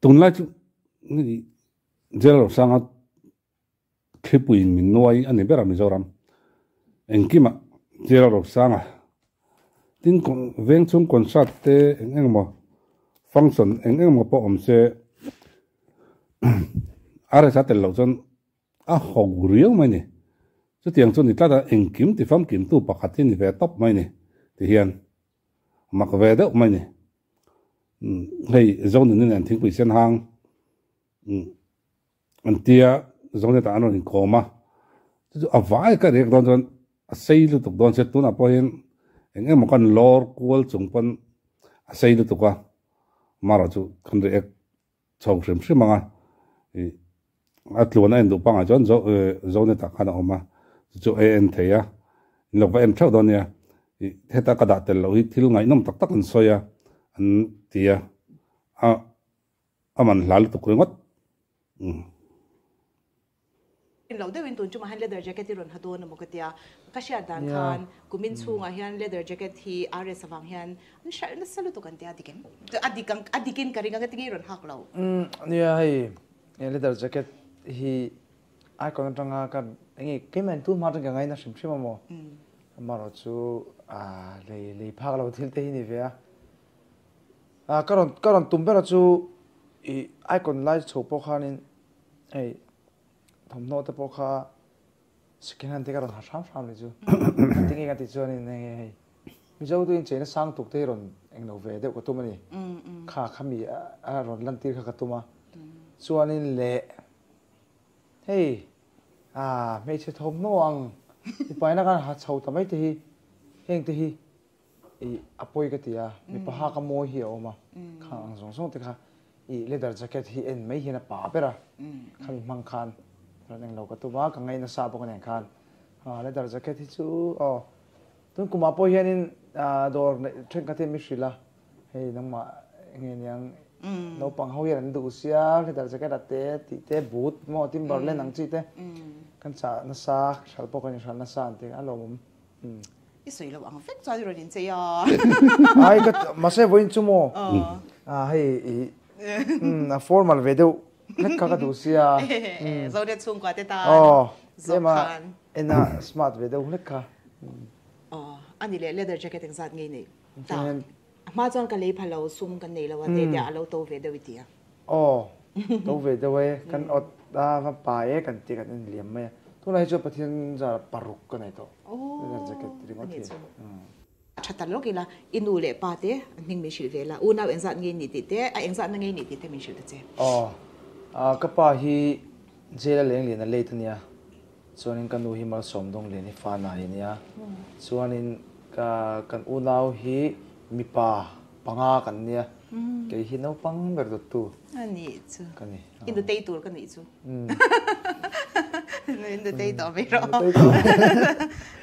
Tunlai chu Jail Rosanga Thlipuiin min nuai a ni ber a Mizoram engkimah Jail Rosanga tin veng chhung concert te eng eng emaw function eng eng emaw pawh awm se RSA tel loh chuan a ho riau mai ni. Chutiang chu ni tlat a engkim ti famkimtu pakhat hi ni ve tawp mai ni ti hian mak ve deuh mai ni. Hei Zonuni nen thingpui sen hang an tia Zoneta an rawn inkawm a, chu chu a vai ka riak dawn chuan a sei lutuk dawn sia tunah pawh hian eng emaw kan lawr kual chung pawn a sei lutuk a, amaherawh chu kan react chho hrim hrim ang a, ih a tluan a en duh pangah chuan Zoneta khan a awm a, chu chu a en thei a, in lo va en theuh dawn nia, ih heta ka dah tel loh hi thil ngaihnawm tak tak an sawi a an ti a, a a man hla lutuk ringawt. Umm. Lo deuhin tun chungah hian leather jacket hi rawn ha dawn a maw ka tia. Ka hriat dan khan kumin chhungah hian leather jacket hi RS avang hian an hralh nasa lutuk an tia dik em? A dik ang a dikin ka ring ang ati nge i rawn hak lo? Umm nia hei leather jacket hi icon atanga ka enge keimah in tun hma atang ka ngaina hrim hrim a maw? Amaherawh chu lei lei phak lo thil te hi ni ve a. Ka rawn ka rawn tum ber a chu ih icon lai chho pawh khanin hei thawmhnaw te pawh kha second hand te ka rawn ha hram hram leh chu tinge ka tih chuanin hei hei Mizo tu incheina sang tuk te hi rawn englo ve deuh ka tum a ni kha khami a rawn lantir kha ka tum a chuanin leh hei ah hmeichhe thawmhnaw ang mipaina khan ha chho ta mai te hi heng te hi I a pawi ka ti a, mipa hak a mawi hi a awm a, khang ang zawng zawng te kha i leather jacket hi en mai hian a pa ber a, khami hmang khan rawn englo ka tum a, ka ngaih nasa bawk nen khan leather jacket hi chu aw tun kumah pawh hianin dawr neih thenkhat hian min hrilh a, hei nangmah nge niang naupang ho hian an duh sia leather jacket a te tih te boot maw timberland ang chi te kan chah nasa hralh pawh kan inhralh nasa an ti a lawmawm. I sawi lo ang vek chuan i rawn inchei a. Ai ka mahse vawiin chu maw hei i a formal ve deuh hlek kha ka duh sia. Zonet chhungkua te tan zawk khan. En a smart ve deuh hlek kha. Aw ani leh leather jacket engzat nge i neih ta? A hma chuan ka lei pha lo sum kan nei lo a te tia a lo to ve deuh i ti a. Aw, to ve deuh e, kan awt a va pa e kan ti kan en liam mai a. Tunah hi chuan Pathian zar paruk ka nei tawh. Leather jacket ringawt hi. Tha ta lawk ila, i nu leh pa te an hming min hrilh ve la, unau engzat nge i nih tih te, a engzatna nge i nih tih te min hrilh ta che. Aw, ka pa hi jail a leng lian a late a nia, chuanin ka nu hi Malsawm dawng lian hi fa nai a nia, chuanin ka kan unau hi mipa panga kan nia, kei hi naupang ber dawttu A nih chu. ka ni. I nutei tur ka nih chu. I nutei tawh mai rawh.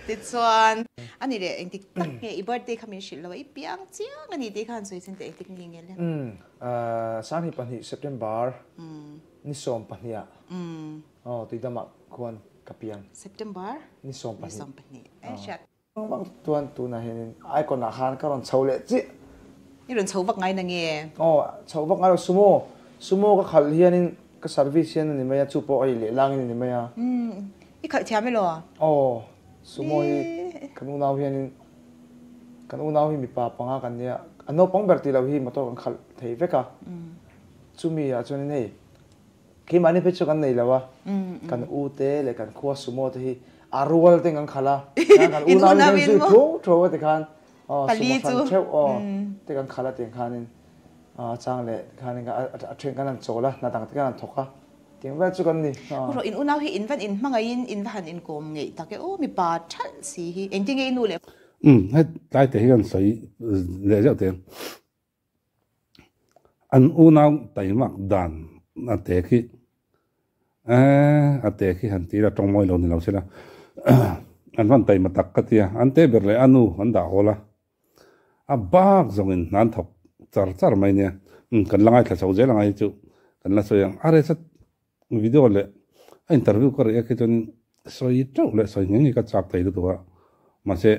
Tichuan, a ni leh engtik tak nge i birthday kha min hrilh lo a, i piang chiang a ni tih khan sawi chin teh engtik ni nge le? Sanghnih pahnih September ni 12 ah. Aw, tuidamah khuan ka piang. September? Ni 12. Ni 12. E hriat. Bang chuan tunah hianin icon ah khan ka rawn chho leh chiah. I rawn chho vak ngai na nge? Aw, chho vak ngai lo. Sumo, sumo ka khalh hianin ka service hian a ni mai a, chu pawh hei lehlangin a ni mai a. Umm, i khalh thiam elaw? Aw, sumo hi kan unau hianin, kan unau hi mipa panga kan nia, a naupang ber tih loh hi motor kan khalh thei vek a. Chumi ah chuanin hei Keimahni phei chu kan nei lo a, kan u te leh kan khua sumo te hi a rual ten kan khalh a, kan unau in kan zui thuau thuau a tikhan sumo hran theuh aw te kan khalh a tiang khanin chang leh tikhanin a then kan han chawl a, hna dang te kan han thawk a, tiang vel chu kan ni. Rawh in unau hi in van in hmangaihin in va han inkawm ngeih tak e aw mipa thalh si hi engtin nge i nu leh Umm hei tlai te hi kan sawi leh zeuh teh ang. An unau taimak dan a te khi eh a te khi han ti ila tawng mawi lo ni lo sela an van taima tak ka tia an te ber leh a nu an dah hawl a a bak zawngin hna an thawk char char mai nia umm kan la ngaithla chho zel anga hi chu kan la sawi ang a resa video leh a interview ka rih a khi chuanin sawi teuh leh sawi ngheng hi ka chak thei lutuk a mahse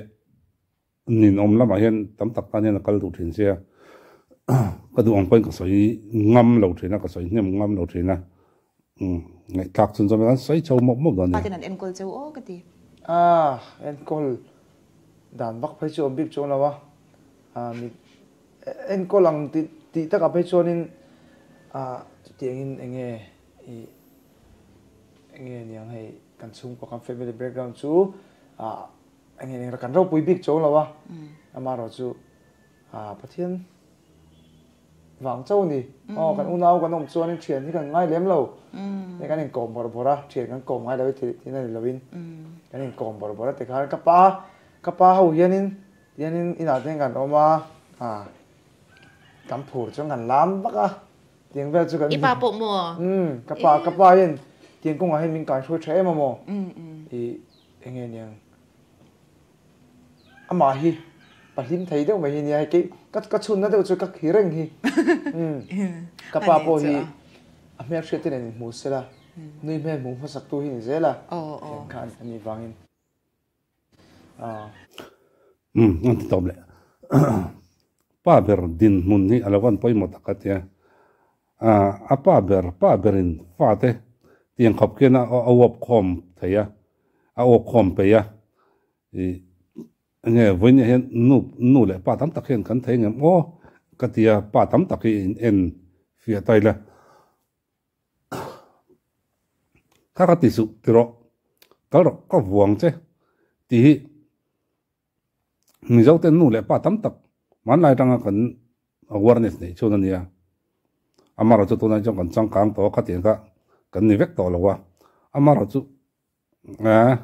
Ninawm lamah hian tam tak tan hian a kal duh thin sia. Ka duh ang pawhin ka sawi ngam lo thin a, ka sawi hnem ngam lo thin a. Ngaihthlak chhun chuan kan sawi chho mawp mawp dawn nia. Paten an enkawl cheu aw ka ti. Ah, enkawl dan vak phei chu awm bik chuang lo a. Ah, mi enkawl ang tih tih takah phei chuanin ah chutiangin eng nge ih eng nge niang hei kan chhungkua kan family background chu ah eng nge niang kan ropui bik chuang lo a. Amaherawhchu chu Ah, Pathian vang chauh a ni. Aw, kan unau kan awm chuanin thian hi kan ngai lem lo. Hei kan inkawm bawrh bawrh a, thian kan kawm ngai lo i tih tihna ni lovin kan inkawm bawrh bawrh a tikhan ka pa, ka pa ho hianin tihianin inah te hian kan awm a, ah, kan phur chuan kan lam vak a, tiang vel chu kan I pa pawh maw? Umm, ka pa, ka pa hian tiang kawngah hian min kaihruai tha em a maw? Ih, eng nge niang? Amah hi pahlim thei deuh mai hi nia hei kei ka ka chhunna deuh chu ka khi reng hi umm ka pa pawh hi a hmel hriat te nen inhmu sela nui hmel hmuh hmasak tu hi ni zel a thian kha a nih vangin aw. Umm an ti tawp leh pa ber dinhmun hi a lo van pawimawh tak a tia a pa ber pa berin fate tiang khawp khian a uap khawm thei a a awk khawm peih a ih enge vawiin ah hian nu nu leh pa tam tak hian kan thei ngem aw ka ti a pa tam tak hi in en fiah ta ila kha ka ti suh ti rawh kal rawh ka vuang che tih hi Mizo ten nu leh pa tam tak hmanlai atanga kan awareness neih chhun a nia. Amaherawhchu tunah chuan kan changkang tawh a, khatiang kha kan ni vek tawh lo a. Amaherawhchu eh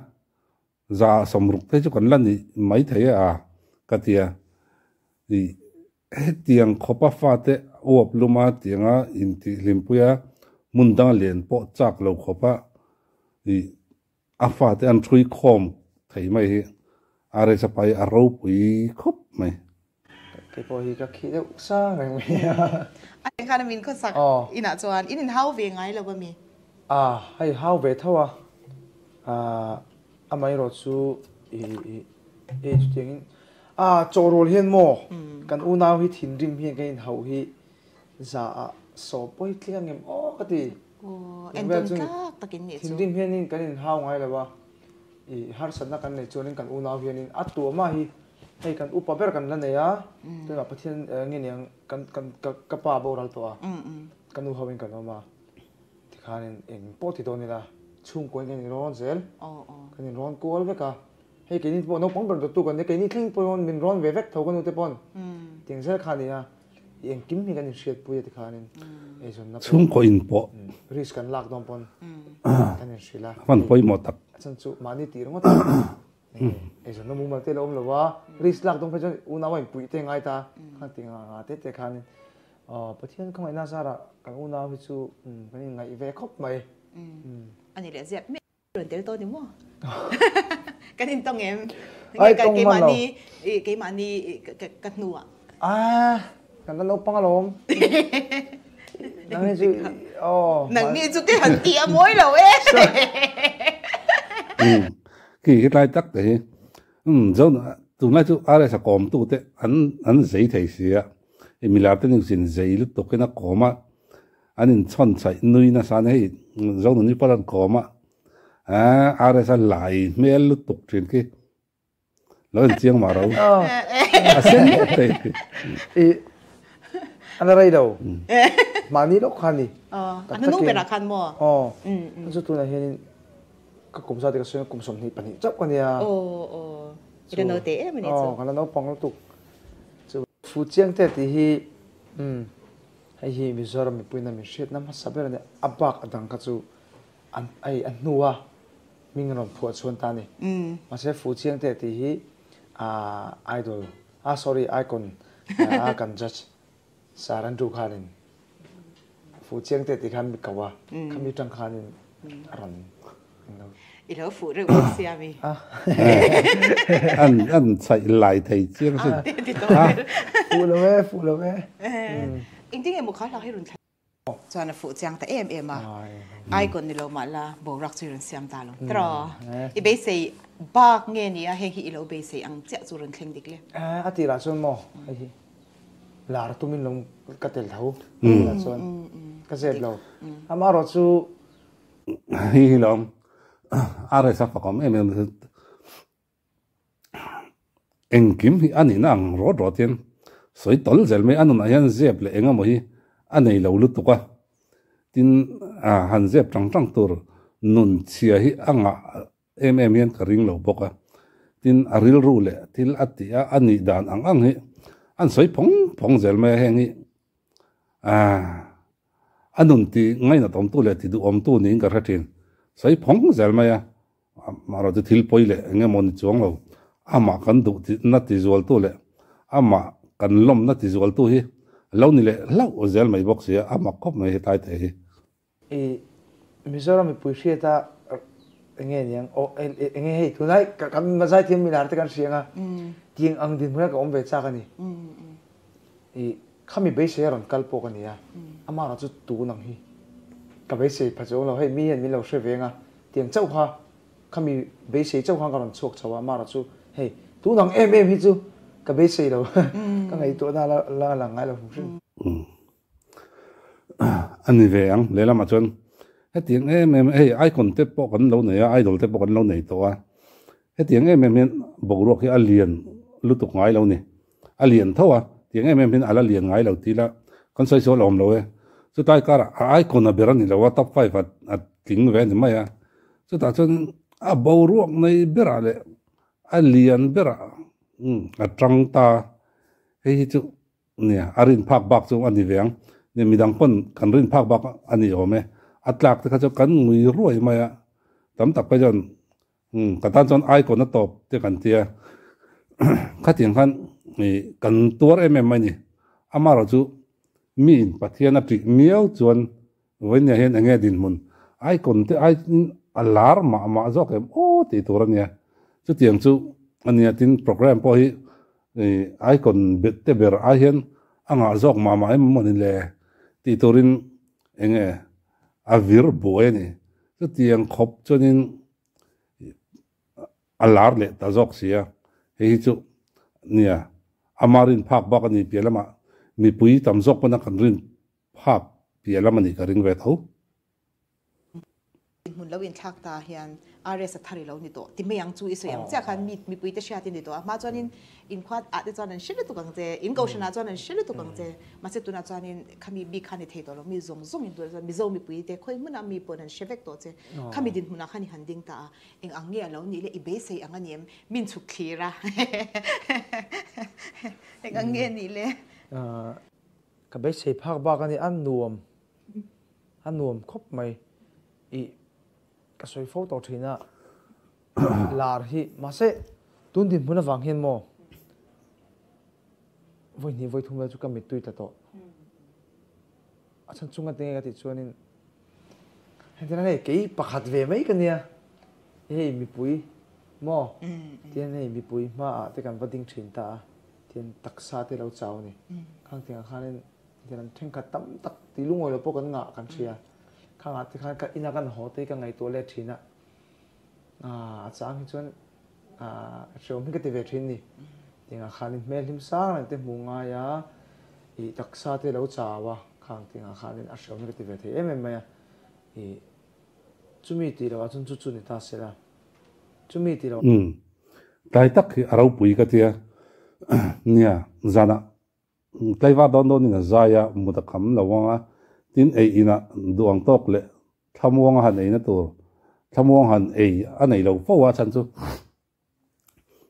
za sawmruk te chu kan la ni mai thei e a ka ti a. Ih hetiang khawpa fate uap luma tianga intihhlimpui a hmun danga len pawh chak lo khawpa ih A fate an hrui khawm thei mai hi a resa pai a ropui khawp mai. Kei pawh hi ka khi deuh sang reng mai a. A eng khan a min khawsak inah chuan in inhau ve ngai lo a mi? A, hei hau ve tho a. Amaherawh chu i i chutiangin a chawhrawl hian maw kan unau hi thinrim hian kan inhauh hi za ah saw pawi tling angem aw ka ti. Aw, entawn tlak takin nih chu. Thinrim hianin kan inhau ngai lo a, i harsatna kan neih chuanin kan unau hianin a tuahmah hi hei kan upa ber kan la nei a, tunah Pathian nge niang kan kan ka pa boral tawh a, ka nu ho in kan awm a, tikhanin eng pawh ti dawn ila chhungkuain kan inrawn zel, kan inrawn kual vek a, hei keini pawh naupang ber dawttu kan nia, keini thleng pawh min rawn ve vek tho ka nute pawn, tiang zel kha a ni a. I engkim hi kan inhriatpui a tikhanin eizawnna pawh Chhungkaw in pawh risk kan lak dawn pawn kan inhrilh a. Hman pawimawh tak. A chhan chu mahni tih ringawt a eizawnna mumal te la awm lo a, risk lak dawn phei chuan unau a inpuih te ngai ta khan ti nga nga te te khanin Pathian khawngaihna zarah kan unau hi chu kan inngaih ve khawp mai. A ni leh ziat miah. Rawn tel tawh ni maw? Kan intawng em? Nge keimahni keimahni ka hnuah. Ah, kan la naupang alawm. Nang ni chu oh. Nang ni chu te han ti a mawi lo e. Khi khi tlai tak te hi. Um zo tunlai chu RS a kawm tu te an an zei thei sia. Milar te news in zei lutuk in a kawm a. An inchhawn chhaih nui nasa a ni hei Zonuni pawh an kawm a aah RS a lai hmel lutuk thin khi lo inchiang mah ro a sen vek thei. I a la rei lo mahni lawk kha a ni. A hnung berah khan maw? Aw chu tunah hianin ka kum zat hi ka sawi a kum 22 chauh ka nia. Aw aw i la naute em a nih chu. Aw ka la naupang lutuk chu. Fu chiang te tih hi umm hei hi Mizoram mipuiin a min hriatna hmasa ber a nia, a bak a dang kha chu an hei a hnua hming rawn phuah chhuan ta a ni. Mahse Fu chiang te tih hi aah idol ah sorry icon a kan judge Sir Andrew khanin Fu chiang te tih khan mi ko a, khami tang khanin a rawn I lo fuh reuh bawk sia mi. An an chhaih lai thei chiang sin. Fuh lo e, fuh lo e. Engtin nge maw kha hla hi rawn thla. Chuan a fuh chiang ta em em a. Icon ni lo mah la boruak chu i rawn siam ta lo. Tiraw? I beisei bak nge ni a heng hi i lo beisei ang chiah chu rawn thleng dik le. A tirah chuan maw hei hi lar tumin lo. ka tel tho tunah chuan ka zep lo. Amaherawhchu. Hi hi lawm RS a fakawm em em engkim hi a nihna ang rawt rawt hian sawi tawl zel mai a nunah hian zep leh eng emaw hi a nei lo lutuk a tin han zep tang tang tur nun chhia hi a ngah em em hian ka ring lo bawk a tin a rilru leh thil a tih a a nih dan ang ang hi an sawi phawng phawng zel mai a heng hi a nun tih ngainat awmtu leh ti duhawmtu niin ka hre thin sawi phawng zel mai a. Mahrawh chu thil pawi leh eng emaw ni chuang lo, amah kan duh na ti zualtu leh amah kan lawmna ti zualtu hi lo ni leh hlauh zel mai bawk si a, a mak khawp mai hetlai te hi. I Mizoram mipui hriata enge niang aw enge hei tunai kan zaithiam milar te kan hria anga tiang ang dinhmun a ka awm ve chak a ni. I khami beisei a rawn kal pawh ka ni a, amaherawh chu tun ang hi ka beisei pha chuang lo, hei mi hian min lo hre ve anga Tiang chauh kha khami beisei chauh khan ka rawn chhuak chho a, amaherawh chu hei tun ang em em hi chu ka beisei lo, ka ngaihtuahna la la lang ngai lo hrim hrim. A ni ve ang, lehlamah chuan hetiang em em hei icon te pawh kan lo nei a, idol te pawh kan lo nei tawh a, hetiang em em hian boruak hi a lian lutuk ngai lo ni, a lian tho a, tiang em em hian a la lian ngai lo tih la kan sawi sual awm lo e. Chutlai karah a icon a ber a ni lo a, top five a tling ve a ni mai a, chutah chuan a boruak nei berah leh a lian berah a tang ta, hei hi chu nia a rin phak bak chu a ni ve ang, nia midang pawn kan rin phak bak a ni awm e, a tlak te kha chu kan ngui ruai mai a, tam tak phei chuan Umm ka tan chuan icon a tawp te kan tia khatiang khan ih kan tuar em em mai ni amaherawh chu mi in Pathian a tih miau chuan vawinia hian enge dinhmun icon te ai a lar mah mah zawk em aw tih tur a nia chutiang chu a nia tin program pawh hi ih icon te ber ai hian a ngah zawk mah mah em mawni le tih turin enge a vir buai a ni chutiang khawp chuanin a lar leh ta zawk si a, hei hi chu nia ama rin phak bak a ni piah lamah mipui tam zawk pawn a kan rin phak piah lam a nih ka ring ve tho. Hmun lo inthlak ta hian RS a thar i lo ni tawh ti mai ang chu i sawi ang chiah khan mi mipui te hriat i ni tawh a, hma chuanin inkhua ah te chuan an hre lutuk ang che, in kohhran ah chuan an hre lutuk ang che, mahse tunah chuanin khami bik kha ni thei tawh lo, mi zawng zawng in tunah chuan Mizo mipui te khawi hmunah mi pawn an hre vek tawh che. Khami dinhmunah khan i han ding ta a, eng ang nge a lo nih le i beisei ang a ni em? Min chhuk thlir a, eng ang nge a nih le? Ka beisei phak bak a ni, a nuam, a nuam khawp mai. I ka sawi fo tawh thin a, lar hi, mahse tun dinhmun avang hian maw vawi hnih vawi thum vel chu ka mittui tla tawh. A chhan chunga tinge ka tih chuanin hetiang hei kei pakhat ve mai ka nia hei mipui maw tian hei mipui hmaah te kan va ding thin ta a tian taksa te lo chau a ni khang tiangah khanin tian an thenkhat tam tak tih lungawi lo pawh kan ngah kan hria khangah te khan ka ina kan haw te hi ka ngaihtuah let thin a a chang hi chuan hreawm hi ka ti ve thin ni tingah khanin hmel hlim sang reng te hmuh ngai a ih taksa te lo chau a khang tingah khanin a hreawm hi ka ti ve thei em em mai a ih chumi tih loh ah chuan chu chu ni ta se la chumi tih loh Umm tlai tak hi a ropui ka tia nia zanah tlaivar dawn dawnin a zai a mut a kham lo ang a tin ei inah duh ang tawk leh Thlamuang a han eina tur thlamuang han ei a nei lo fo a chhan chu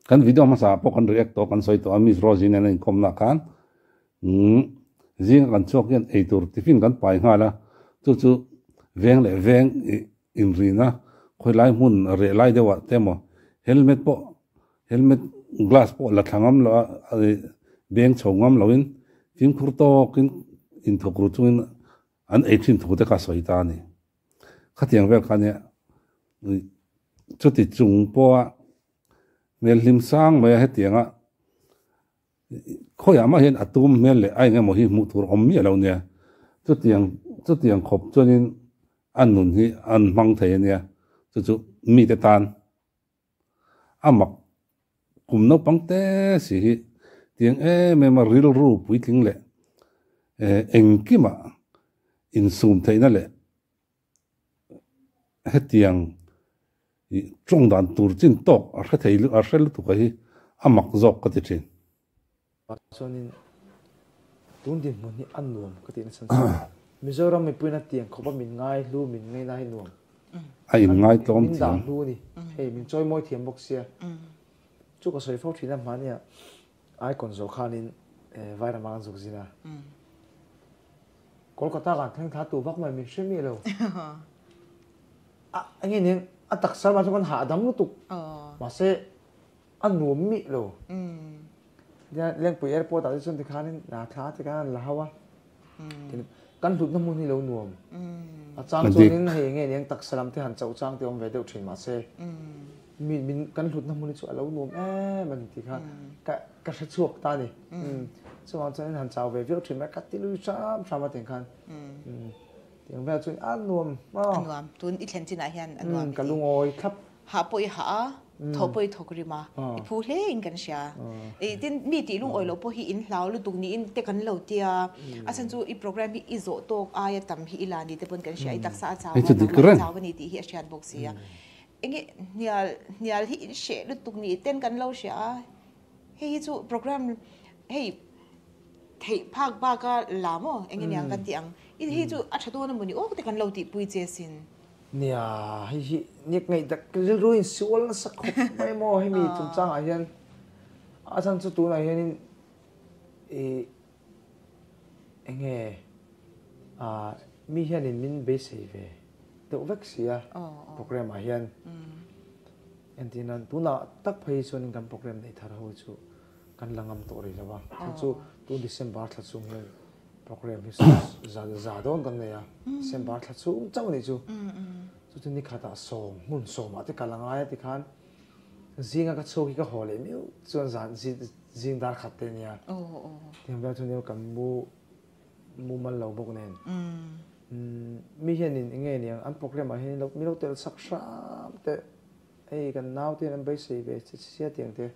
kan video hmasa ah pawh kan react tawh kan sawi tawh a Miss Rosie nen a inkawm na khan umm zinga kan chhuak hian ei tur tiffin kan pai nghal a chu chu veng leh veng ih inrina khawilai hmun reh lai deuh ah te emaw helmet pawh helmet glass pawh la thla ngam lo a beng chho ngam lo in fimkhur tawk in inthawk ru chungin An ei thin thu te kha sawi ta a ni. Khatiang vel kha nia chuti chung pawha hmel hlim sang mai a hetianga khawiah mah hian a tum hmel leh a engemaw hi hmuh tur awm miah lo nia. Chutiang chutiang khawp chuanin a nun hi an hmang thei a nia. Chu chu mite tan a mak kum naupang te si hi tiang em em a rilru puitling leh. Engkima insum theihna leh hetiang tawng dan tur chin tawk a hre thei a hre lutuk a hi a mak zawk ka ti thin. Chuanin tun dinhmun hi a nuam ka tih nasa nasa. Mizoram mipuiin a tiang khawp a min ngai hlu min ngaina hi nuam. A in ngai tlawm thiam. Min dah hlu a ni. Hei min chawi mawi thiam bawk sia. Chu ka sawi fo thin a hmania icon zawh khanin Vairama kan zuk zin a. Kolkata kan thleng thla tu vak mai min hre miah lo. A enge nen a taksa lamah chuan kan hahdam lutuk. Mahse a nuam miah lo. Lengpui airport ah te chuan tikhanin thla te khan an la hau a. Kan hlutna hmun hi lo nuam. A chang chuanin hei enge eng taksa lam te han chauh chang te awm ve deuh thin mahse mi min kan hlutna hmun hi chu a lo nuam em a ni tih kha ka ka hre chhuak ta a ni. Chuvang chuanin han chau ve viau thin mai ka ti lui hram hram a tiang khan. Tiang vel chuan a nuam. A nuam. Tun i thlen chinah hian a nuam i ti. Ka lungawi thlap. Hah pawh i hah a, thaw pawh i thawk rim a, i phu hle in kan hria. Tin, mi tih lungawi loh pawh hi in hlau lutuk niin te kan lo tia. A chhan chu i program hi i zawh tawk aia tam hi i la ni te pawn kan hria. I taksa a chau a, nangmah i chau a ni tih hi a hriat bawk si a. Enge hnial hnial hi in hreh lutuk ni ten kan lo hria a. Hei hi chu program hei theih phak bak a la maw enge niang kan tih ang. I hei chu a tha dawn a mawni awk te kan lo tihpui che sin. Nia, hei hi nek ngaih tak rilru in sual nasa khawp mai maw hemi chungchang ah hian a chhan chu tunah hianin ih enge ah mi hianin min beisei ve deuh vek si a program ah hian entir nan tunah tak phei hi chuanin kan program neih thar ho chu kan la ngam tawh rih lo a chu chu tun December thla chhung hian Program hi za za dawn kan nei a, December thla chhung chauh anih chu. Chu chu nikhatah sawm, hmun sawmah te kal a ngai a tikhan zinga ka chhuak hi ka haw leh miau chuan zan zing dar khat te ania. Tiang vel chuan kan mu mu mal lo bawk nen. Mi hianin eng nge niang an program ah hian min lo tel sak hram teh. Hei kan nau te hian an beisei ve che sia tiang te.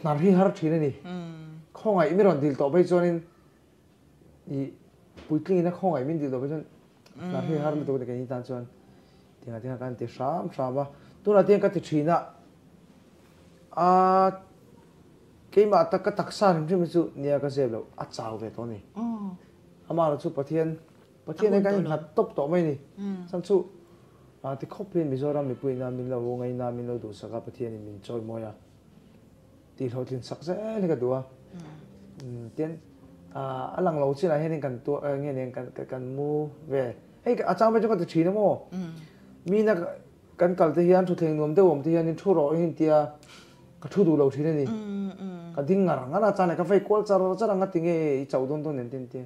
Hnar hi har thin a ni. Khawngaih mi rawn dil tawh phei chuanin i puitlingin a khawngaih min dil tawh phei chuan hnar hi har lutuk a ni keini tan chuan tiangah te hian kan ti hram hram a. Tunah te hian ka ti thin a, a keimah tak ka taksa hrim hrim hi chu nia ka zep loh a chau ve tawh a ni. Amah erawh chu Pathian Pathian hian kan innghat tawp tawh mai a ni. Chhan chu ti khawp hian Mizoram mipuiin a min lo ngaina min lo duhsak a Pathianin min chawimawi a tih hlawhtlin sak zel hi ka duh a. Tin a lang lo chinah hianin kan tuah nge nen kan kan mu ve. Hei a chang ve chu ka ti thin a maw? Mina kan kal te hian thutthleng nuam deuh awm te hianin thu rawh hi tia ka thu duh lo thin a ni. Ka ding ngar ngar a chang leh ka vei kual char char ang a ti nge i chauh dawn dawn nen te an tia.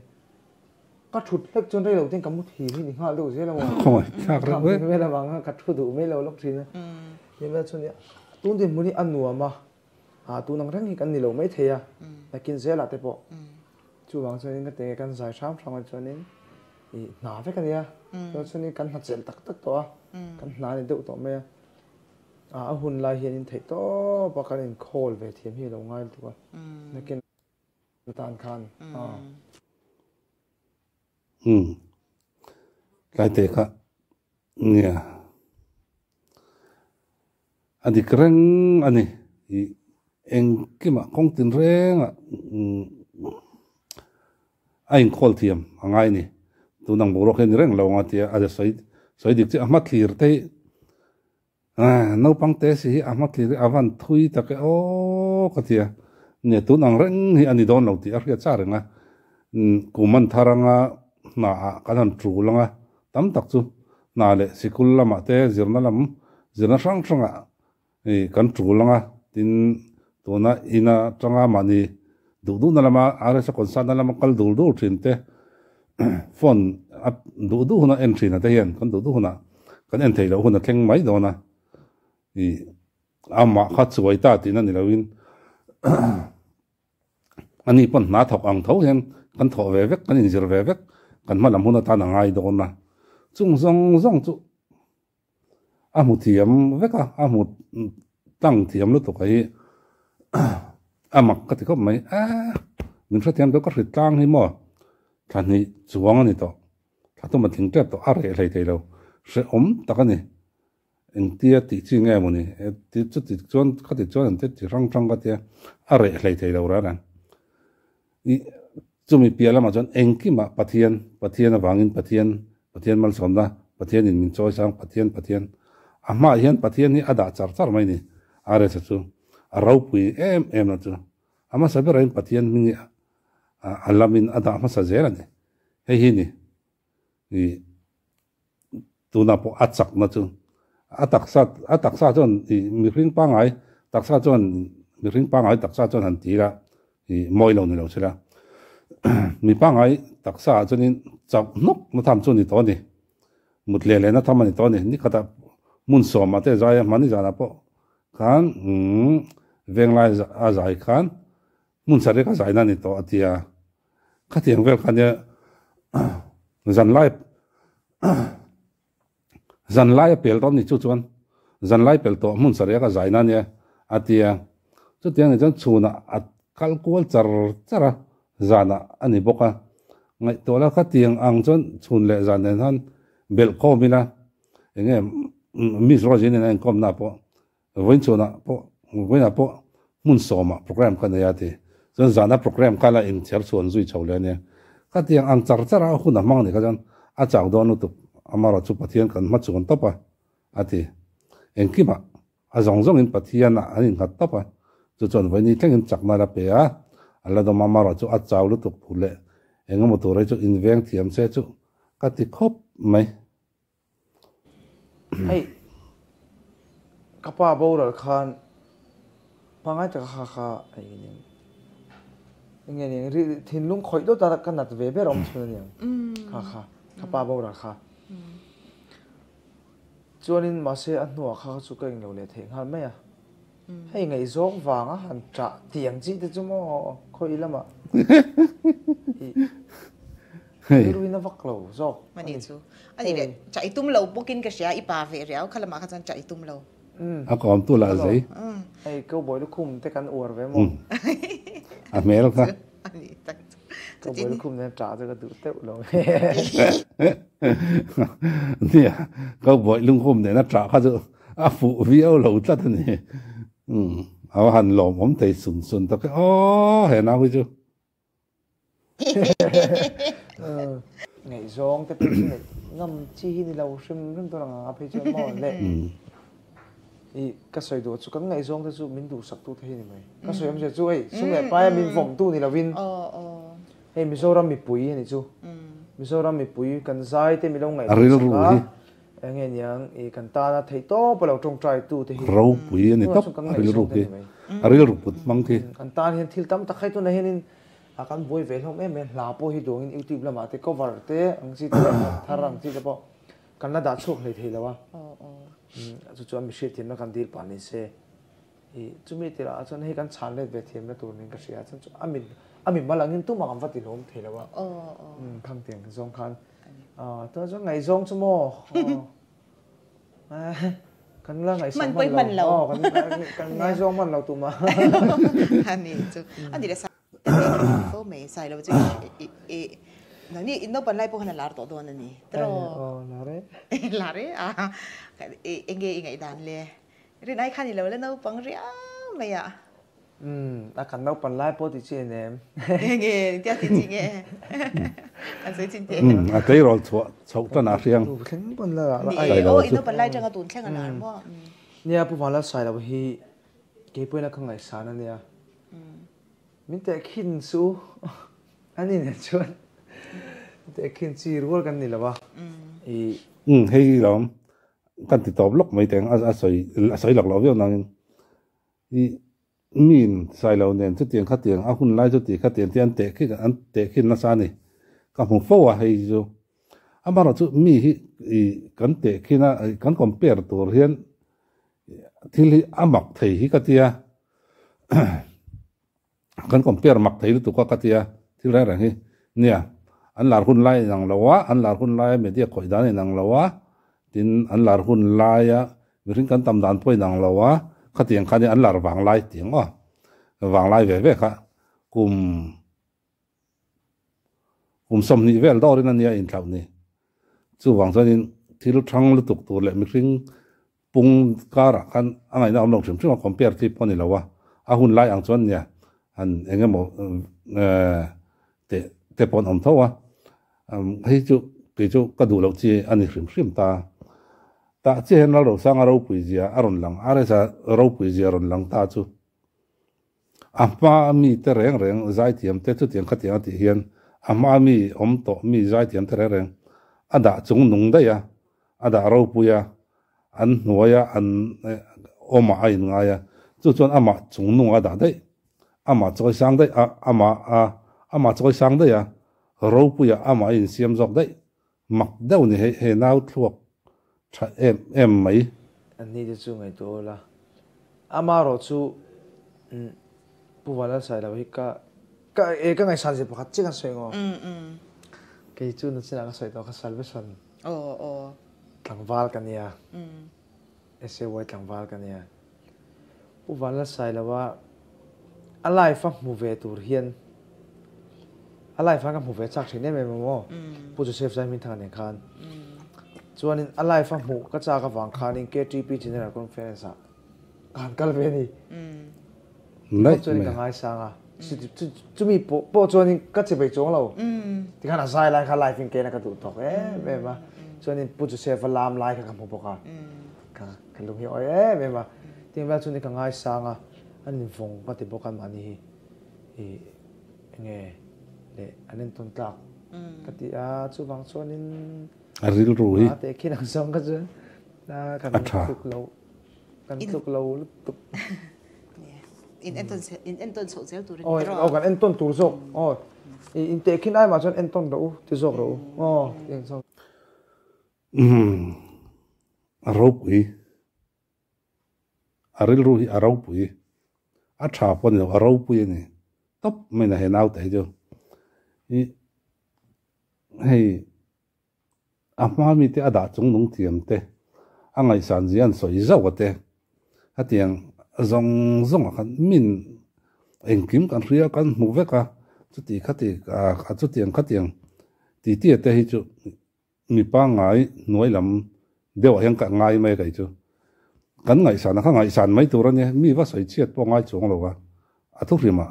Ka thut hlek chuan rei lo ten ka mu thim hi ni nghal deuh zel a maw. Khawngaih thlak reuh e. Vel avanga ka thu duh mai lo lawk thin a. Tin vel chuan tun dinhmun hi a nuam a, ah tun ang reng hi kan ni lo mai thei a, nakin zelah te pawh. Chuvang chuanin ka tenge kan zai hram hram ah chuanin i hna vek a nia. Chuan chuanin kan hna chelh tak tak tawh a, kan hna a ni deuh tawh mai a. A hun lai hianin theih tawp a kan inkhawl ve thiam hi a lo ngai lutuk a. Nakin tan khan a. Umm tlai te kha nia a dik reng a ni ih engkimah kawng tin rengah umm a inkhawl thiam a ngai a ni tun ang boruak hi a ni reng lo ang a tia a sawi sawi dik chiah a hma thlir te hi. Naupang te si hi a hma thlir hi a van thui tak e aw ka ti a, nia tun ang reng hi a ni dawn lo tih a hriat char reng a, kum an thar anga hna ah kan han tul anga tam tak chu hna leh sikul lamah te zirna lam zirna hrang hrangah kan tul anga tin tuna ina tanga mahni duh duhna lama RSA concert na lama kal dul dul thin te phone a duh duh huna en thin a te hian kan duh duh hunah kan en theih loh hun a thleng mai dawn a ih amah kha chuai ta tihna ni loin ani pawn hna thawk ang tho hian kan thawh ve vek kan inzir ve vek kan hma lam hun atan a ngai dawn a chung zawng zawng chu a hmu thiam vek a a hmu tlang thiam lutuk a hi a mak ka ti khawp mai a min hrethiam deuh ka hrit tlang hi maw. Thla hnih chuang a ni tawh. Thla thum a tling tep tawh a reh hlei thei lo. Hrehawm tak a ni. Engtia tih chi nge maw ni? Ti chuti chuan khati chuan an ti ti hrang hrang ka tia a reh hlei thei lo reng reng. I chumi piah lamah chuan engkimah Pathian, Pathian avangin Pathian, Pathian malsawmna, Pathianin min chawi sang, Pathian, Pathian. A hmaah hian Pathian hi a dah char char mai ni. RS-a chu a ropui em em na chu. A hmasa berahin Pathian hming hi a lamin a dah hmasa zel a ni. Hei hi ni i tunah pawh a chakna chu a taksa a taksa chuan i mihring pangngai taksa chuan mihring pangngai taksa chuan han ti ila i mawi lo ni lo sela mi pangngai taksa ah chuanin chauh hnawk na tham chu a ni tawh a ni. Mut leh lehna tham a ni tawh a ni. Nikhatah hmun sawmah te zai a hmani zanah pawh khan venglai a zai khan hmun sarih ka zaina a ni tawh a ti a, khatiang vel kha nia zanlai zanlai a pel tawh a ni chu chuan zanlai pel tawh hmun sarih a ka zaina a nia a ti a, chutiang ni chuan chhunah a kal kual char char a zanah a ni bawk a, ngaihtuah la khatiang ang chuan chhun leh zan nen khan belh khawm ila eng nge Miss Rose in a inkawmna pawh Vawiin chhunah pawh vawiinah pawh hmun sawmah program ka nei a ti. Chuan zana program kha la inchher chhuan zui chho leh a nia. Khatiang ang char char a hun a hmang ni kha chuan a chak dawn lutuk amarawh chu Pathian kan hma chhuan tawp a a ti. Engkimah a zawng zawngin Pathianah an innghat tawp a, chu chuan vawiini thlengin chakna la pe a, a la dawm amarawh chu a chau lutuk thu leh engemaw tur hi chu inveng thiam se chu ka ti khawp mai. Hei ka pa boral khan pangai taka kha kha hei eng enge ni ri thinlung khawih dawt a ka nat ve ber awm chhun aniang kha kha ka pa boral kha chuanin mahse a hnuah kha kha chu ka englo leh theih nghal mai a hei ngaihzawng vanga han ṭah tiang chi te chu maw khawi lamah i rilruin a vak lo zawk a ni chu a ni leh ṭah i tum lo bawkin ka hria i pa ve riau kha lamah kha chuan ṭah i tum lo a kawm tu lah zei hei cowboy lukhum te kan uar ve maw a hmel kha a ni tak chu cowboy lukhum nen ṭah chu ka duh teuh lo nia cowboy lukhum nena ṭah kha chu A fuh viau lo tlat a ni. Umm a va han lawmawm thei sun sun tak e aw he nau hi chu. Ngaihzawng te pawh chu neih ngam chi hi ni lo hrim hrim tur ang a phei chuan maw le i ka sawi duh chu kan ngaihzawng te chu min duhsak tu te hi ni mai ka sawi awmzia chu hei sum leh paia min vawm tu ni lovin hei Mizoram mipui a ni chu Mizoram mipui kan zai te mi lo ngaihsak a Enge niang i kan tana theih tawp a lo tawngtai tu te hi. Ropui a ni tawp a rilru khi a rilru put hmang khi. Kan tan hian thil tam tak hei tunah hianin a kan buai ve hlawm em em hla pawh hi duangin youtube lamah te cover te ang chi te thar ang chi te pawh kan la dah chhuak hlei thei lo a. Chu chuan mi hriatthiamna kan dil pah ni se i chumi tirah chuan hei kan chhan let ve thiamna tur niin ka hria chuan a mi a mi mal angin tumah kan va ti hlawm thei lo a. Khangtiang zawng khan Tuna chuan ngaihzawng chu maw kan la ngaihsak hman lo kan ngaizawng hman lo tumah ani chu ani le sai fo mai sai lo chu i nangni in naupan lai pawh khan a lar tawh dawn ani tiraw aw lar e lar e a enge i ngaihdan le rin ai khan i lo la naupang riau mai a Umm a kan naupan lai pawh ti chi en em? Nge tia ti chi nge? An sawi chin teh. Umm a tleirawl chhuah chhoh tan a hriang. Tu thleng pawn la la ai. Ni aw i naupan lai tanga tun thleng a lar maw? Nia Pu Vanlal Sailo hi kei pawhin a ka ngaihsan a nia. Min tehkhin chu a ni nen chuan tehkhin chi rual kan ni lo a. I. Umm hei lawm kan ti tawp lawk mai teng a sawi a sawi lak loh viau nangin I min Sailo nen chutiang khatiang a hun lai chuti khatiang te an teh khi an teh khin nasa a ni. Ka hmu fo a hei chu. Amaherawh chu mi hi i kan teh khin a kan compare tur hian thil hi a mak thei hi ka tia kan compare mak thei lutuk a ka tia thil reng reng hi nia an lar hun lai inang lo a an lar hun laia media khawih dan inang lo a tin an lar hun laia mihring kan tam dan pawh inang lo a khatiang khan an lar vang lai tih ang aw vang lai ve ve kha kum. Kum 20 vel dawrin a nia inthlauh ni. Chuvang chuanin thil thang lutuk tur leh mihring pung karah khan a ngaihna awm lo hrim hrim a, compare chi pawh a ni lo a, a hun lai ang chuan nia han eng emaw teh te pawh an awm tho a, hei chu kei chu ka duh loh chi a ni hrim hrim ta. Tah chiah hian Lalrosanga ropui zia a rawn lang, RSa ropui zia a rawn lang ta chu. A hma mi te reng reng zaithiam te chutiang khatiang a tih hian a hma mi awm tawh mi zaithiam te reng reng a dah chung nung daih a, a dah ropui a, an hnuai a, an awmah a inngai a, chu chuan amah chung nung a dah daih, amah chawi sang daih a, amah a amah chawi sang daih a, ropui a amah a insiam zawk daih, mak deuh ni hei he nau thluak tha em em mai. An ni te chu ngaihtuah ula. Amarawh chu Pu Vanlalsailo hi ka ka e ka ngaihsan zia pakhat chiah kan sawi ngaw. Kei chu nachinah ka sawi tawh ka salvation tlangval ka nia. SAY tlangval ka nia. Pu Vanlalsailo a a life a hmu ve tur hian a life a ka hmu ve chak thin em em a maw Pu Joseph Zaihmingthanga nen khan chuanin a life a hmuh ka chak avang khanin KTP General Conference ah ka han kal ve a ni. Naih chuanin ka ngaisang a chumi pawh chuanin ka che bei chuang lo tikhan a zai lai kha live in kena ka duh tawk em em a chuanin Pu Joseph a lam lai kha ka hmu bawk a ka ka lung hi a awi em em a tin vel chuanin ka ngaisang a an invawng ka ti bawk a mahni hi ih enge leh an entawn tlak ka ti a chuvang chuanin a rilru hi a tehkhin ang zawng kha chuan kan tluk lo kan tluk lo lutuk. In entawn in entawn chhoh zel turin Oi, aw kan entawn tur zawk. Aw, in tehkhin ai mah chuan entawn rawh u, ti zawk rawh u. Aw, ti zawk. Umm, a ropui. A rilru hi a ropui. A tha pawh a ni lo, a ropui a ni. Tawp mai na he naute hi chu. I hei A hma mite a dah chung nung thiam te, a ngaihsan zia an sawi zauh a te. Hetiang zawng zawngah khan min engkim kan hria kan hmu vek a, chuti khati a chutiang khatiang titi a te hi chu mi pangngai hnuai lam deuhah hian ka ngai mai a kei chu. Kan ngaihsan a kha ngaihsan mai tur a nia, mi va sawi chhiat pawh ngai chuang lo a, a thuhrimah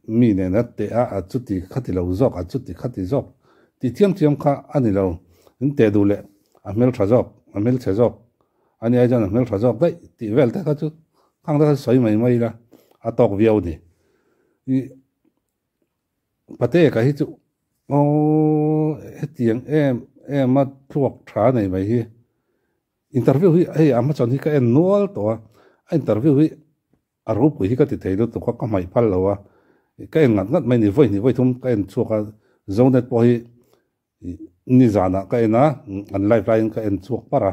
Mi nena teh a, a chuti khati lo zawk, a chuti khati zawk tih chiam chiam kha a ni lo. In teh duh leh a hmeltha zawk, a hmelchhe zawk, a ni ai chuan a hmeltha zawk daih tih vel te kha chu khang te kha chu sawi mai mai ila a tawk viau ni. I pate ka hi chu aw hetiang em em a thluak tha nei mai hi interview hi hei a hmachhawn hi ka en nual tawh a, a interview hi A ropui hi ka ti thei lutuk a, ka hmaih phal lo a, ka en ngat ngat mai ni, vawi hnih vawi thum ka en chhuak a, Zonet pawh hi nizanah ka en a, an live laiin ka en chhuak par a,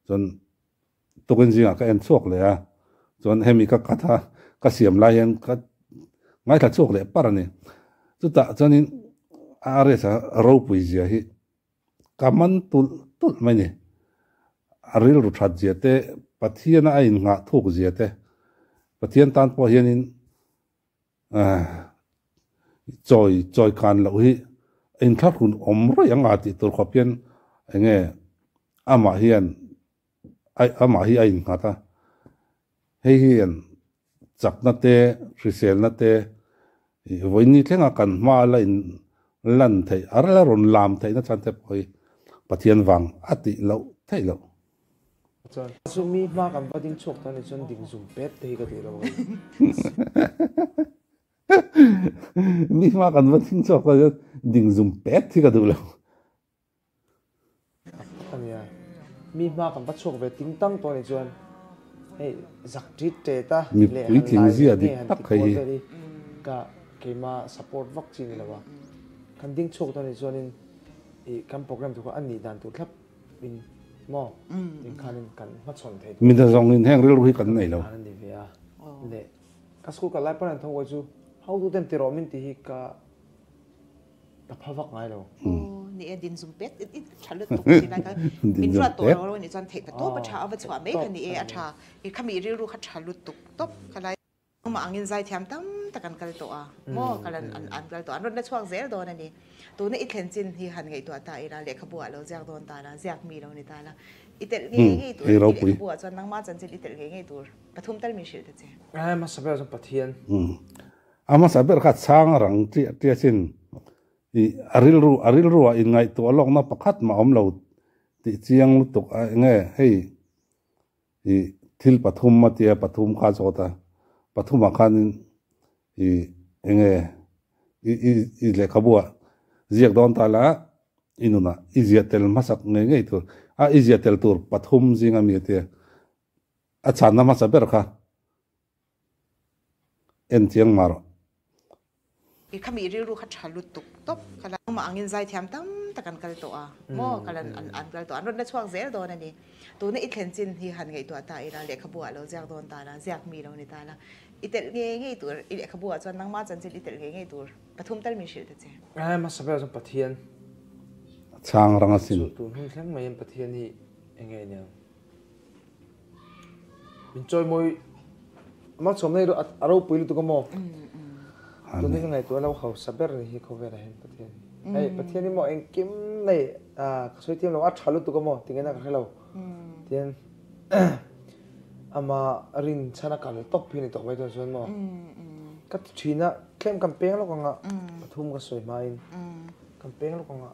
chuan tukin zingah ka en chhuak leh a, chuan hemi ka cut a, ka siam lai hian ka ngaithla chhuak leh par a ni. Chutah chuanin RS a ropui zia hi Ka man tulh tulh mai ni. A rilru that zia te, Pathiana a innghah thuk zia te, Pathian tan pawh hianin chawi chawi kan loh hi a inthlahrun awm rawih ang a tih tur khawp hian eng nge amah hian amah hi a innghat a. Hei hian chakna te, hriselna te, vawiin thlenga kan hma la in lan theih, a la rawn lam theihna chhan te pawh hi Pathian vang a tih loh theih loh. Chuan chu mi hma kan va ding chhuak ta ni chuan ding zum pet te hi ka tih lo a ni. Mi hma kan va ding chhuak ta chuan ding zum pet hi ka duh lo. Ania, mi hma kan va chhuak ve ting tang tawh anih chuan hei zak tit tet a leh han lai leh nge han ti kual vel hi ka keima support vak chi ni lo a, kan ding chhuak tawh anih chuanin ih kan program tur kha a nih dan tur thlap in maw in khanin kan hmachhawn thei tur Mi hna zawngin heng rilru hi kan nei lo. A ni ve a, leh ka school kal lai pawn an tho kuai chu hotu ten ti rawh min ti hi ka Ka pha vak ngai lo. Aw ni e din zum pet i tha lutuk ti lai kha min ruat tawh lo nih chuan theih ta tawp a tha a va chhuah mai kha ni e a tha i khami rilru kha tha lutuk tawp kha lai. Amah angin zaithiam tam tak an kal tawh a maw kal an an kal tawh a an rawn la chhuak zel dawn a ni. Tuna i thlen chin hi han ngaihtuah ta ila lehkhabu ah lo ziak dawn ta la ziak mi lo ni ta la i telh ngei ngei tur i lehkhabu ah chuan nangma chanchin i telh ngei ngei tur pathum tal min hrilh ta che. A hmasa ber chuan Pathian. A hmasa ber kha chhang rang chiah tia chin i a rilru a rilru ah inngaihtuah lawkna pakhat mah awm lo tih chiang lutuk a enge hei i thil pathum a tia pathum kha zawt a pathumah khanin i enge i i i lehkhabu ah ziak dawn ta la i nunah i ziah tel hmasak ngei ngei tur a i ziah tel tur pathum zinga mi a tia a chhanna hmasa ber kha en chiang mah rawh. I khami rilru kha tha lutuk tawp kha la. Amah angin zaithiam tam tak an kal tawh a maw kal an an kal tawh a an rawn la chhuak zel dawn a ni. Tuna i thlen chin hi han ngaihtuah ta ila lehkhabu ah lo ziak dawn ta la ziak mi lo ni ta la i telh ngei ngei tur i lehkhabu ah chuan nangma chanchin i telh ngei ngei tur pathum tal min hrilh ta che. Ai hmasa ber chuan Pathian. Chhang rang asin. Chu tun hun thleng maiin Pathian hi enge aniang. Min chawi mawi amah chhawm na hi a ropui lutuk a maw? Tun hi ka ngaihtuah lo hausa ber ni hi khawvelah hian Pathian hi. Hei Pathian hi maw engkim nei ka sawi thiam lo a tha lutuk a maw tingena ka hre lo. Tian ama rin chhan a kal tawp hi ni tawh mai dawn chuan maw. Ka ti thin a tlem kan peng lawk anga pathum ka sawi hmain kan peng lawk anga.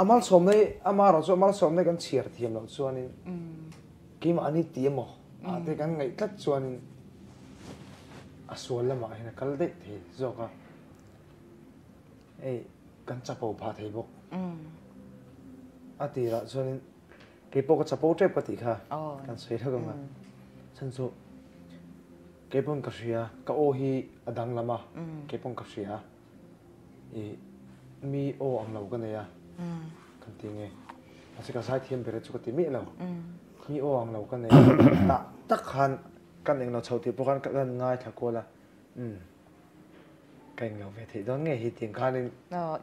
A malsawmna hi amaherawh chu a malsawmna hi kan chhiar thiam loh chuanin keimahni ti emaw ah te kan ngaih tlat chuanin a sual lamah hian a kal daih thei zawk a, hei kan chapo phah thei bawk. A tirah chuanin keipawh ka chapo tep ka tih kha kan sawi hlauh ang a, chhan chu keipawn ka hria ka aw hi a danglam a keipawn ka hria. I mi aw ang lo ka nei a kan ti nge mahse ka zaithiam ber chu ka ti miah lo mi aw ang lo ka nei a tah tak khan kan englo chho tih pawh khan ka lan ngaithla kual a umm ka englo ve theih dawn nge hi tiang khanin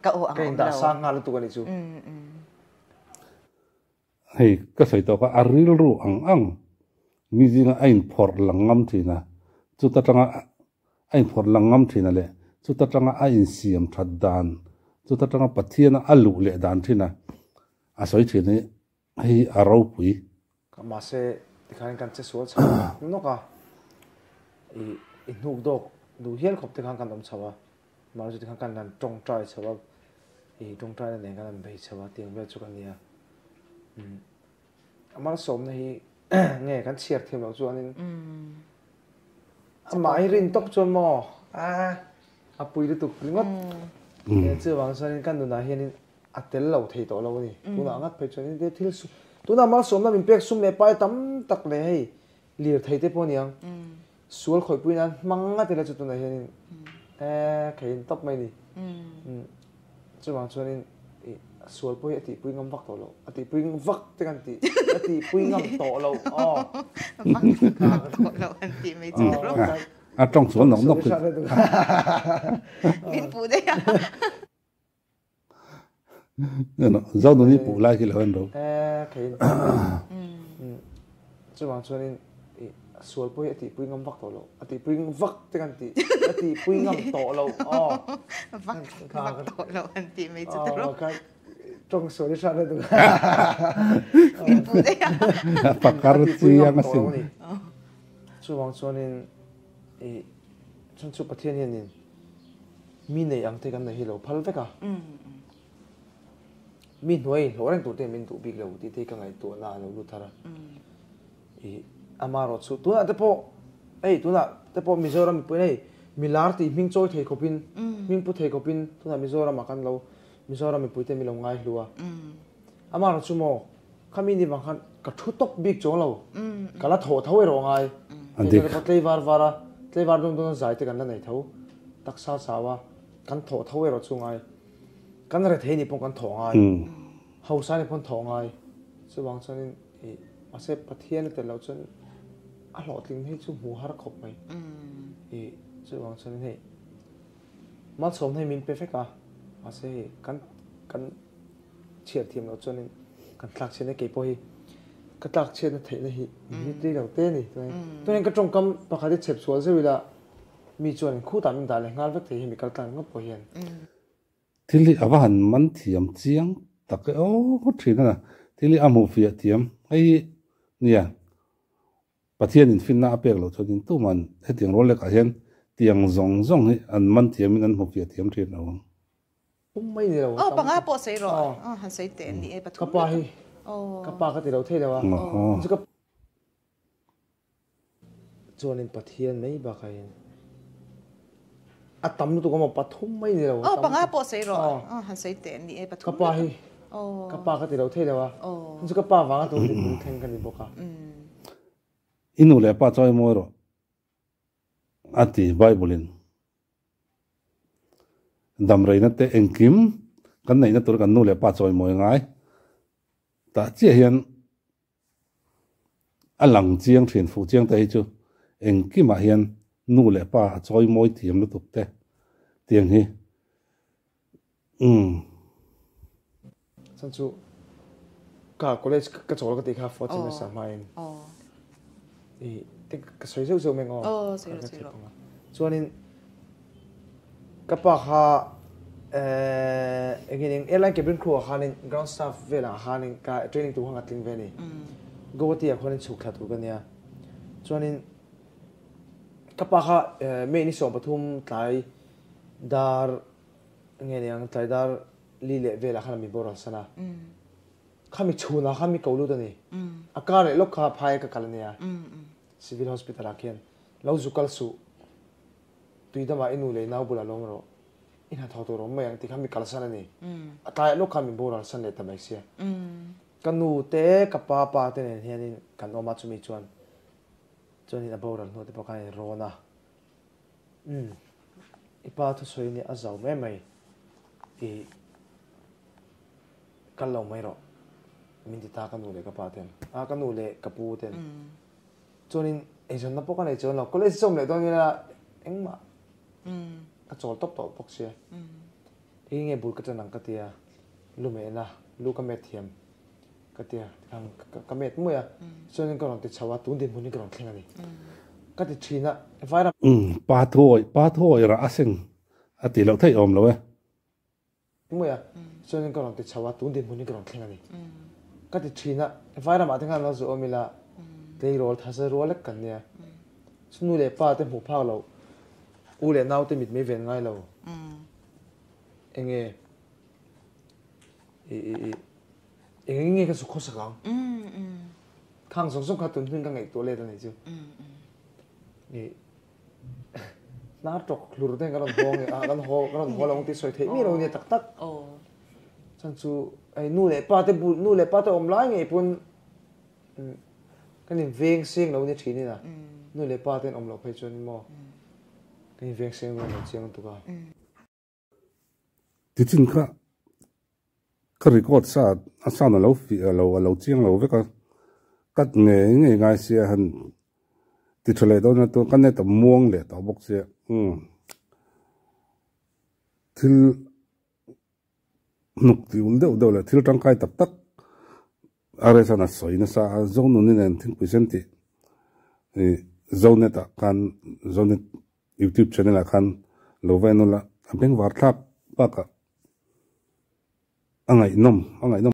ka indah sang nghal lutuk a nih chu. Hei ka sawi tawh kha a rilru ang ang mi zinga a inphawrh lang ngam thin a, chuta tanga a inphawrh lang ngam thin a leh chuta tanga a insiam that dan, chuta tanga Pathiana a luh leh dan thin a, a sawi thin hi hei a ropui. Mahse tikhanin kan che sual chho nawk a, i i hnuk dawk duh hial khawp te khan kan awm chho a, mahse tikhan kan han tawngtai chho a, I tawngtaina nen khan an bei chho a tiang vel chu ka nia. Umm a malsawmna hi nge kan chhiar thiam loh chuanin amah hi rin tawp chuan maw a a pui lutuk ringawt. Chuvang chuanin kan nunah hianin a tel lo thei tawh lo a ni. Tunah ngat phei chuanin thil tunah malsawmna min pek sum leh pai tam tak leh hei lirthei te pawh a niang. Sual khawihpui nan hmang ngat ila chu tunah hianin eh ka in tawp mai ni. Chuvang chuanin i sual pawh hi a tihpui ngam vak tawh lo. A tihpui vak te kan ti. A tihpui ngam tawh lo aw. Vak tawh lo an tih mai chu ta rawh. A tawng sual nawk nawk. Min puh daih a. Zo nuni puh lai khi lo en ro. Eh kei chuvang chuanin i sual pawh hi a tihpui ngam vak tawh lo. A tihpui vak te kan ti. A tihpui ngam tawh lo aw. Vak vak tawh lo an tih mai chu ta rawh. Tawng sual i hrat na duh. Min puh daih a. Pakar chiang asin. Chuvang chuanin i chhan chu Pathian hianin Mi nei ang te kan nei hi lo phal vek a. Mi hnuai hlawh reng tur te min duh bik lo tih te hi ka ngaihtuah na a lo lut thar a. I amaherawh chu tunah te pawh hei tunah te pawh Mizoram mipui hei milar tih hming chawi thei khawpin hming pu thei khawpin tunah Mizoramah kan lo Mizoram mipui te min lo ngai hlu a. Amaherawh chu maw khami ni vang khan ka thu tawp bik chuang lo ka la thawh tho erawh ngai. Hei te pawh tleivar var a tleivar dawn dawn a zai te kan la nei tho. Taksa chau a, kan thawh tho erawh chu ngai. Kan rethei nih pawh kan thawh ngai. Hausa nih pawh thawh ngai. Chuvang chuanin i mahse Pathian a tel loh chuan a hlawhtling hi chu hmuh har khawp mai. I chuvang chuanin hei malsawmna hi min pe vek a, mahse hei kan kan chhiar thiam loh chuanin kan tlak chhiatna kei pawh hi ka tlak chhiatna theihna hi mi tlei lo te a ni. Tunah hian ka tawngkam pakhat hi chhep sual zeuh ila. Mi chuan khutah min dah leh nghal vek thei hi mi kal tlang ringawt pawh hian. Thil hi a va han man thiam chiang tak e aw thin a na. Thil hi a hmuh fiah thiam hei hi nia Pathian in finna a pek loh chuan in tuman hetiang rual lekah hian tiang zawng zawng hi an man thiamin an hmu fiah thiam thin lo ang. Pum mai ni lo. Aw panga pawh sawi rawh. Aw han sawi teh ni e pathum Ka pa hi ka pa ka ti lo thei lo a. Chu ka chuanin Pathian mai bakah hian a tam lutuk a maw pathum mai ni lo. Aw panga pawh sawi rawh. Aw han sawi teh ni e pathum. Ka pa hi ka pa ka ti lo thei lo a. Chu ka pa vanga tun dinhmun thleng ka ni bawk a. I nu leh pa chawi mawi rawh a ti Bible in. Damreina te engkim kan neihna tur kan nu leh pa chawimawi ngai tah chiah hian a lang chiang thin fuh chiang te hi chu engkimah hian nu leh pa a chawimawi thiam lutuk te tiang hi umm. Chuan chu ka college ka chawl ka tih kha fourth semester hmain i te ka sawi zeuh zeuh mai ang aw chuanin ka pa kha engin eng airline cabin crew ah khanin ground staff velah khanin ka training tur khan ka tling ve a ni Guwahati ah khuanin chhuk thla tur ka nia chuanin ka pa kha May ni 13 tlai dar nge niang tlai dar li leh velah khan a mi boral san a, khami chhunah khan mi ko lut a ni. A kar leh lawk kha phai ka kal a nia, Civil Hospital ah khian lo zu kal suh, tuidamah i nu leh i nau bulah lawm rawh, i hnathawh tur awm mai ang tih kha mi kalsan a ni. A tlaiah lawk khan mi boral san leh ta mai sia. Ka nu te, ka pa pa te nen hianin kan awm a, chumi chuan chuanin a boral hnu te pawh khan a inrawn a. Umm i pa thusawi nia a zau mai mai i kal lo mai rawh min ti ta ka nu leh ka pa ten a ka nu leh ka pu ten chuanin eizawnna pawh ka nei chuan lo college zawm leh dawn ila engmah ka chawl tawp tawh bawk sia eng nge bul ka ṭan ang ka tia lu mehna lu ka met thiam Ka ti a, tikhan ka met mai a, chuanin ka rawn ti chho a, tun dinhmun hi ka rawn thleng a ni. Ka ti thin a, vairam. Umm, pa thuawi, pa thuawi rah a seng a ti loh theih awm lo e. Mai a, chuanin ka rawn ti chho a, tun dinhmun hi ka rawn thleng a ni. Ka ti thin a, vairamah te khan lo zawh awm ila, tleirawl thaza rual lek kan nia. Chu nu leh pa te hmuh phak loh, u leh nau te mit mei ven ngai lo. Enge i i i. Eng nge ka zu khawsak ang? Khang zawng zawng kha tun hmin ka ngaihtuah let a nih chu. I hnar tawk hlur te kan rawn haw nge a kan haw kan rawn haw lo ang tih sawi theih miah lo nia tak tak. Chuan chu hei nu leh pa te bul nu leh pa te awm lai ngei pawn kan in veng seng lo nia thin in a nu leh pa te an awm loh phei chuan maw kan in veng seng dawn lo chiang lutuk a. Tichin kha ka record sa a sound alo fiah lo alo chiang lo vek a cut ngei ngei ngai sia han ti tha leh dawn a tun ka net a muang leh tawh bawk sia umm thil hnuk ti ul deuh deuh leh thil tangkai tak tak a rest a sawi nasa a Zonuni nen thingpui sen tih ih Zonet ah khan Zonet YouTube channel ah khan lo va en ula a bengvar thlak bakah a ngaihnawm a ngaihnawm.